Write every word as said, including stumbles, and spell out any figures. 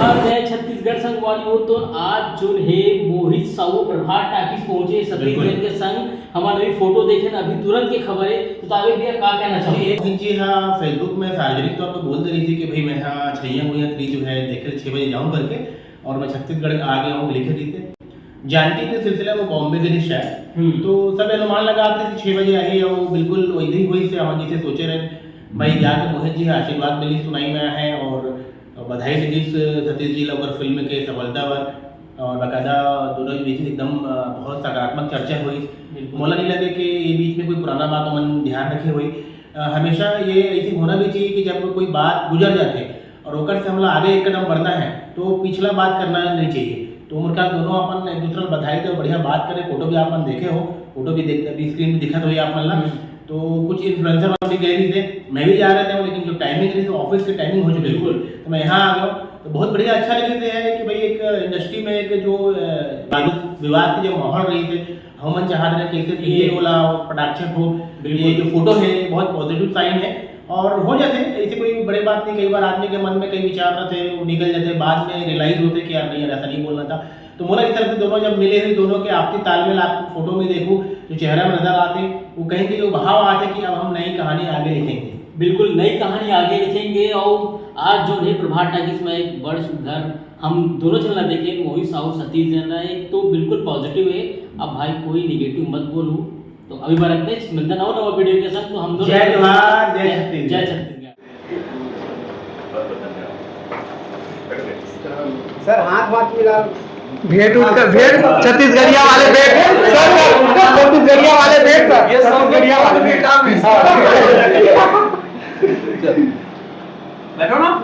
हाँ, जय छत्तीसगढ़ संगवारी हो। तो आज जो है मोहित साहू प्रभात टाकीज पहुंचे सतीश बिल्कुल। जैन के संग, हमारे भी फोटो देखे ना, अभी तुरंत की खबर है। तो तावे भैया, का कहना चाहोगे? मोहित जी हाँ Facebook में सार्वजनिक तौर पर बोल दे रही थी कि भाई मैं हाँ छैया मुइया थ्री जो है देखे छः बजे जाऊँ करके, और मैं छत्तीसगढ़ आ गया हूँ लिखे रही थे। जानकी के सिलसिला में बॉम्बे गए शायद, हम्म। तो सब अनुमान लगा थे कि छः बजे आई है, वो बिल्कुल वैसे ही हुई से हम जी से सोचे रहे। भाई जाके मोहित जी आशीर्वाद मिली सुनाई में है, और बधाई दे जिस सतीश जी ला ओकर फिल्म के सफलता बर, और बाकायदा दोनों के बीच एकदम, अ, बहुत सकारात्मक चर्चा हुई। बिल्कुल। मोला नहीं लगे कि ये बीच में कोई पुराना बात हमन ध्यान रखे हुई। अ, हमेशा ये ऐसे होना भी चाहिए कि जब कोई बात गुजर जाते और ओकर से हमला आगे एक कदम बढ़ना है, तो पिछला बात करना नहीं चाहिए। तो मोर ख्याल दोनों अपन एक दूसरे को बधाई दे, बढ़िया बात करें। फोटो भी आप मन देखे हो, फोटो भी देख, अभी स्क्रीन पे दिखत होई आप मन ला। हम्म। तो कुछ इन्फ्लुएंसर मन भी गए रही थे, मैं भी जा रहे थे, लेकिन जो टाइमिंग रही थी, ऑफिस के टाइमिंग हो चुकी थी। बिल्कुल। तो मैं यहाँ आ गया हूँ। तो बहुत बढ़िया, अच्छा लगे थे है कि भाई एक इंडस्ट्री में एक जो, अ, विवाद की जो माहौल रही थे, हम मन चाहत रहे कैसे ये पीछे होला और पटाक्षेप हो। बिल्कुल। ये जो फोटो है, बहुत पॉजिटिव साइन है। और हो जाते हैं, ऐसी कोई बड़ी बात नहीं। कई बार आदमी के मन में कई विचार रहते हैं, वो निकल जाते हैं, बाद में रियलाइज होते हैं कि यार नहीं यार, ऐसा नहीं बोलना था। तो मोला इस तरह से दोनों जब मिले हुए, दोनों के आपसी तालमेल आप फोटो में देखो, जो चेहरा में नजर आते, वो कहीं कि जो भाव आते कि अब हम नई कहानी आगे लिखेंगे। बिल्कुल, नई कहानी आगे लिखेंगे। और आज जो है प्रभात टाकीज में एक बड़ सुंदर हम दोनों चलना देखे, मोहित साहू, सतीश जैन, एक तो बिल्कुल पॉजिटिव है। अब भाई कोई निगेटिव मत बोलो। तो अभी बार इतने मिलते ना हो नवा वीडियो के साथ, तो हम दोनों जय जोहार, जय जय, छत्तीसगढ़। जय छत्तीसगढ़। सर, हाथ वाथ मिला। भेंट उठ कर, भेंट, छत्तीसगढ़िया वाले भेंट, सर, सर, छत्तीसगढ़िया वाले भेंट, सर, ये सब छत्तीसगढ़िया वाले भेंट। काम है। हाँ। बैठो ना।